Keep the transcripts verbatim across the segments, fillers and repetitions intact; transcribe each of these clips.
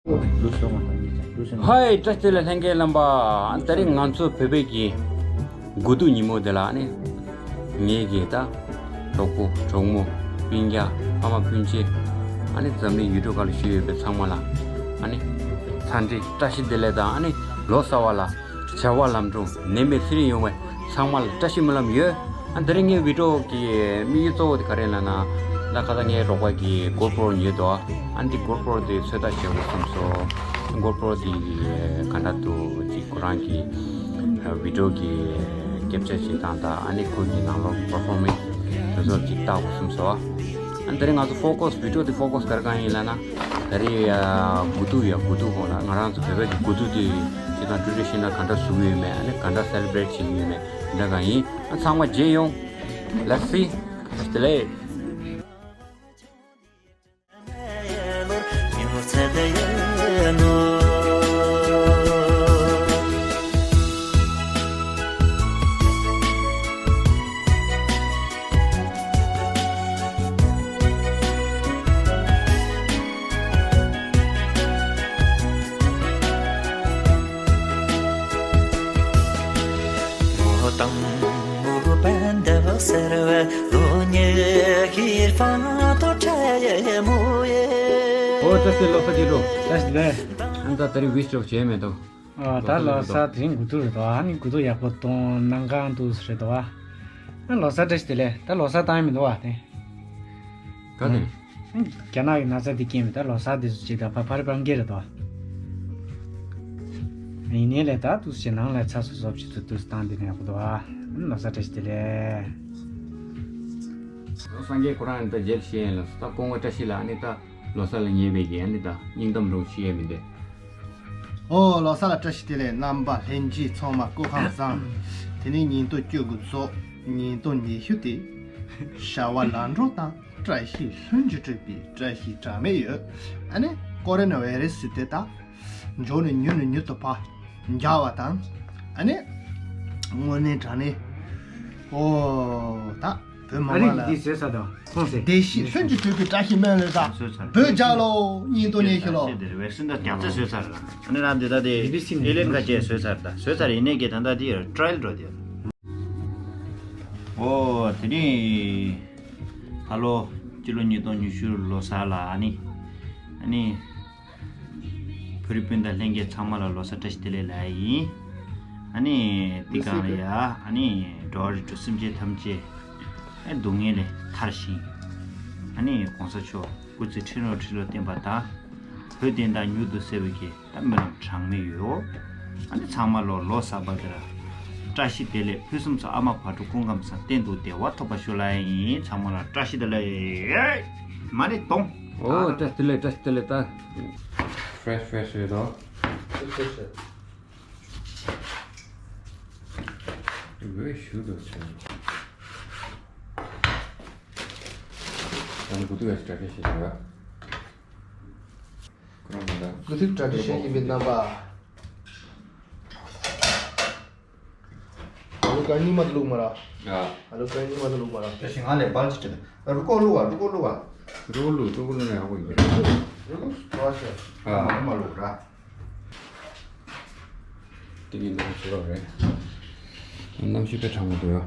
ཧའི། བཀྲ་ཤིས་བདེ་ལེགས་ལྷན་རྒྱས་རྣམ་པ། ད་རེས་ང་ཚོ་བོད་པའི་གི་དགུ་ཐུག་ཉིན་མོ་དེ་ལ་ནི། ངེད་ཀྱི་ད་གྲོགས་པོ་གྲོགས་མོ་སྤུན་ཀྱག་ཕ་མ་སྤུན་མཆེད། ཨ་ནི་འཛམ་གླིང་ཡུལ་གྲུ་ཁག་ལ་བཞུགས་ཡོད་པའི་ཚང་མ་ལ། ཨ་ནི་འཚམས་འདྲི་བཀྲ་ཤིས་བདེ་ལེགས་དང་། ཨ་ནི་ལོ་གསར་བ་ལ་བྱ་བ་ལམ་འགྲོ། ནད་མེད་ཚེ་རིང་ཡོང་བའི་ཚང་མ་ལ་བཀྲ་ཤིས་སྨོན་ལམ་ཡོད། ཨ། དེ་རིང་ངའི་བི་ཌིའོ་གི་དམིགས་ཡུལ་གཙོ་བོ་དེ་ག་རེ་ལབ་ན། ད་ཁ་སང་ངའི་རོགས་པ་གིས་གོ་པྲོ་ཉོས་འདུག་ཨ་འདི་གོ་པྲོ་དེ་ཚོད་ལྟ་བྱེད་དགོས་བསམ་སོང་། གོ་པྲོ་དེ་ག་འདྲ་འདུག་ཅིག་ཁོ་རང་གི་བི་ཌིའོ་གི་ཀེབ་ཅར་བྱེད་སྟངས་དང་། ཨ་ནི་ཁོ་གི་ནང་ལོགས་པར་ཕོར་མེན་སི་དེ་ཚོ་ཅིག་བལྟ་དགོས་བསམ་སོང་། ཨ་དེ་རིང་ང་ཚོ་ཕོ་ཀོ་སི་བི་ཌིའོ་དེ་ཕོ་ཀོ་སི་ག་རེ་གང་ཡིན་ལབ་ན། ད་རེས་ཡ་དགུ་ཐུག་ཡ་དགུ་ཐུག་གོང་ལ་ང་རང་ཚོ་བོད་པའི་གི་དགུ་ཐུག་དེ་ཅིག་དང་འབྲེལ་འདྲིས་ཤིག་ན་ག་འདྲ་བཟོ་གི་ཡོད་མེད། ཨ་ནི་ག་འདྲ་སེ་ལེ་བྷི་རེཊ་བྱེད་ཀྱི་ཡོད་མེད། འདྲ་གང་ཡིན། ཨ་ཚང་མ་མཇལ་ཡོང་། Let's see. བཀྲ་ཤིས་བདེ་ལེགས། ལོ་དང་མོ་པན་ད་བག་ཟེར་བ་ལོ་ཉེ་ཁིར་ཕང་ཏོ་ཁྲ་ཡེ་མོ་ཡེ། ཨོ་བཀྲ་ཤིས་ལོ་གསར་གྱི་འགྲོ། བཀྲ་ཤིས་བདེ་ལེགས། ཨ་ད་ད་རེས་ཝིཤ་ཅོག་བྱས་མེད་དོ། ཨ་ད་ལོ་གསར་དེ་རིང་དགུ་ཐུག་རེད་དོ། ཨ་ནི་དགུ་ཐུག་ཡག་པོ་གཏོང་གནང་གང་འདུག་རེད་དོ། ཨ་ལོ་གསར་བཀྲ་ཤིས་བདེ་ལེགས། ད་ལོ་གསར་བཏང་ཡ་མི་འདུག་བ་དེ། ག་ནས། རྒྱ་ནག་གི་ན་ཚ་འདི་རྐྱེན་པས་ད་ལོ་གསར་འདི་ཚོ་ཅིག་ད་ཕར་ཕར་སྤང་གི་རེད་དོ། ཡིན་ནའི་ལས་ད་འདུག་སེ་ནང་ལ་ཚ་སོ་སོ་བྱེད་ཚུལ་འདུག་སེ་བཏང་འདི་ནས་ཡག་པོ་འདུག་ཨ། ལོ་གསར་བཀྲ་ཤིས་བདེ་ལེགས། སངས་རྒྱས་ཁོ་རང་ནི་ད་རྗེས་ཤེས་ཡིན་ལ་ད་སྐུ་ངོ་བཀྲ་ཤིས་ལ་ཨ་ནི་ད་ལོ་གསར་ལ་ཉེ་བའི་གི་ཨ་ནི་ད་སྙིང་གཏམ་རུང་ཤེས་ཡ་མི་འདུག་ཨོ་ལོ་གསར་ལ་བཀྲ་ཤིས་བདེ་ལེགས། རྣམ་པ་ལྷན་རྒྱས་ཚང་མ་སྐུ་ཁམས་བཟང་། དེ་ནས་ཉིན་ཐོ་བཅུ་དགུ་རྫོགས། ཉིན་ཐོ་ཉི་ཤུ་དེ་བྱ་བ་ལམ་འགྲོ་དང་བཀྲ་ཤིས་ལྷུན་གྱིས་གྲུབ་པའི་བཀྲ་ཤིས་གྲངས་མེད་ཡོད། ཨ་ནི་ཀོ་རོ་ན་བྷའི་རེ་སི་དེ་དག་མགྱོགས་ནས་མྱུར་ནས་མྱུར་དུ་ཕར་འཇགས་པ་དང་། ཨ་ནི་དངོས་གནས་དྲང་གནས་ཨོ་ད། བོད་མི་ཨ་མང་རིག་ལ་འདི་བཟོས་ཚར་དང་ཁོང་ཟེར། བདེ་སྐྱིད་ལྷུན་གྱིས་གྲུབ་པའི་བཀྲ་ཤིས་སྨོན་ལམ་བཏང་། བཟོས་ཚར། བོད་རྒྱལ་ལོ། སྙིང་སྟོབས་ཉི་ཤུ་ལོ། ཆེ་དེ་རེད། བེག་སིན་ད་རྒྱག་ཚད་བཟོས་ཚར་ལ། ཨ་ནི་རང་འདི་ད་དེ་བི་བི་སི་ནས་ཨེ་ལན་ཁ་ཅེས་བཟོས་ཚར། ད་བཟོས་ཚར་ཡིན་ནའི་གི་ད་ད་དེ་ཊ་ར་ཡལ་འགྲོ་དེ། ཨོ་དེ་ནི་ད་ལོ་སྤྱི་ལོ་ཉིས་སྟོང་ཉི་ཤུ་ལོ་གསར་ལ་ཨ་ནི་ཨ་ནི། བོད་རིགས་སྤུན་ཟླ་ལྷན་རྒྱས་ཚང་མ་ལ་ལོ་གསར་བཀྲ་ཤིས་བདེ་ལེགས་ལབ་ཡ་ཡིན། ཨ་ནི་འདི་གང་ལ་ཡ་ཨ་ནི་འགྲོ་བ་རིགས་དྲུག་སེམས་ཅན་ཐམས་ཅད་ཨ་སྡུག་བསྔལ་ལས་ཐར་ཞིང་། ཨ་ནི་གོང་ས་མཆོག་སྐུ་ཚེ་ཁྲི་ལོ་ཁྲི་ལོ་བརྟན་པ་དང་། བོད་བདེན་མཐའ་མྱུར་དུ་གསལ་བའི་གི་ད་སྨོན་ལམ་གྲངས་མེད་ཡོད། ཨ་ནི་ཚང་མ་ལོ་ལོ་གསར་པ་འདི་ལ་བཀྲ་ཤིས་བདེ་ལེགས། ཕུན་སུམ་ཚོགས། ཨ་མ་བག་དྲོ་སྐུ་ཁམས་བཟང་། གཏན་དུ་བདེ་བ་ཐོབ་པར་ཤོག་ལབ་ཡ་ཡིན། ཚང་མ་ལ་བཀྲ་ཤིས་བདེ་ལེགས། མ་ཎི་དོང་། ཨོ་བཀྲ་ཤིས་བདེ་ལེགས། བཀྲ་ཤིས་བདེ་ལེགས། ད་ཕེ་རེ་ཤི་ཕེ་རེ་ཤི་རེད་དོ། ཕེ་རེ་ཤི་ཕེ་རེ་ཤི། ཝེ་ཤུ་དོ་ཆེ། ཨ་ནི་དགུ་ཐུག་ཡ་ཞིག་བཀྲ་ཤིས་ཤིག་རེད། ཁོ་རང་མི་འདུག་དགུ་ཐུག་བཀྲ་ཤིས་ཤིག་ཡིན་པའི་རྣམ་པ། ཨ་ལུ་ཀ་གཉིས་མ་དུ་ལུག་མ་ར། ཨ་ལུ་ཀ་གཉིས་མ་དུ་ལུག་མ་ར། བཀྲ་ཤིས་ང་ལས་སྦལ་ཅིག་དྲན། རུ་ཀོ་ལུག་བ། རུ་ཀོ་ལུག་བ། རུ་ཀོ་ལུག་རུ་ཀོ་ལུག་ན་ཡག་པོ་ཡིན། རུ་ཀོ་ལུག་བ་ཤ། ཨ་མ་མ་ལུག་ར། དེ་གི་ནང་ཆུ་རོ་རེད། གནམ་གཤིས་དཔེ་གྲང་མོ་འདུག་ཡ།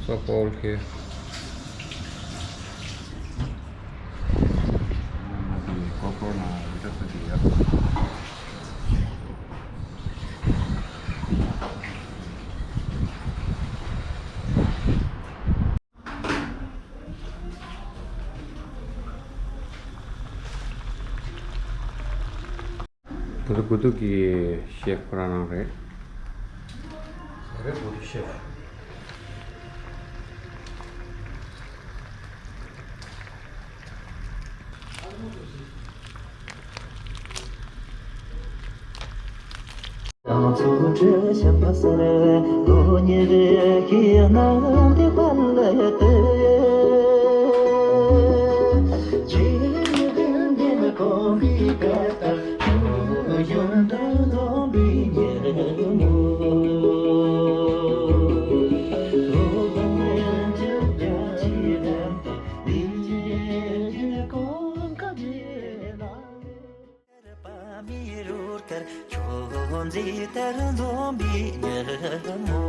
So cold here. ང་དེ་གོ་པྲོ་ན་རི་ཁྲོད་ཁ་དེ་ཡ། ད་ལྟ་དགུ་ཐུག་གི་ཤེ་ཕི་ཁོ་རང་རང་རེད། རེད། དགུ་ཐུག་ཤེ་ཕི། ཇི་ལྟར་འཛོམས་པའི་ཉིན་མོ།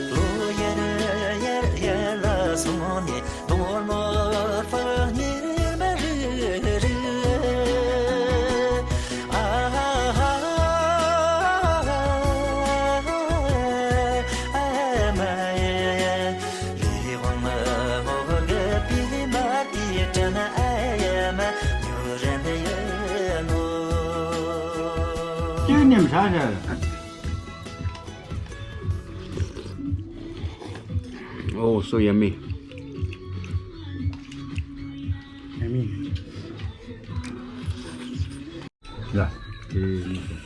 ལོ་ཡར་ཡར་ཡར་ལ་སོང་ནས། Oh, so yummy. Yummy. ཡ། དེ་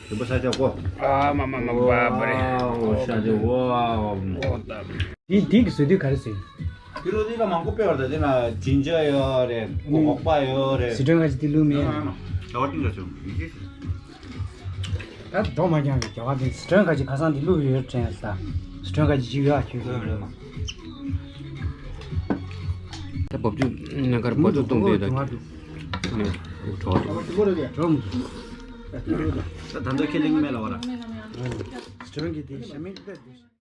དེ་པོ་ས་ཆ་གོ། ཨ་མ་མ་མ། བ་བ་རེད། ཝའོ། ས་ཆ་ཝའོ། ཨོ་ད། དེ་དེ་གི་བཟོ་དུས་ག་རེ་བཟོས། དེ་ལོ་དེ་ལ་མང་པོ་སྤེལ་བ་རེད། དེ་ན་ཇིན་ཇར་ཡོད་རེད། ཨ་ནི་སྒོག་པ་ཡོད་རེད། ཟི་ཁྲོན་ཁ་ཅིག་དེ་བླུགས་མེད། ཨ་ཨ་ཨ། ད་བར་ཏིང་ལ་བཟོས། ད་འགྲོ་མ་རྐྱང་གི་རྒྱ་གར་དེ་ཟི་ཁྲོན་ཁ་ཅིག་ཁ་སང་དེ་བླུགས་ཡོད་དྲན་ས། ཟི་ཁྲོན་ཁ་ཅིག་ཅིག་ཡོད་ཨ་ཁྱོད་ཀྱི། ད་བབ་ཅུ་ནང་ཁར་བབ་ཅུ་གཏོང་དུས་ད། ནས་གྲོགས་དེ། ད་ད་ལྟ་ཁས་ལེན་མེད་ལ་བ་ར། ཟི་ཁྲོན་གྱི་དེ་ཞྭ་མིག་ད་དེ།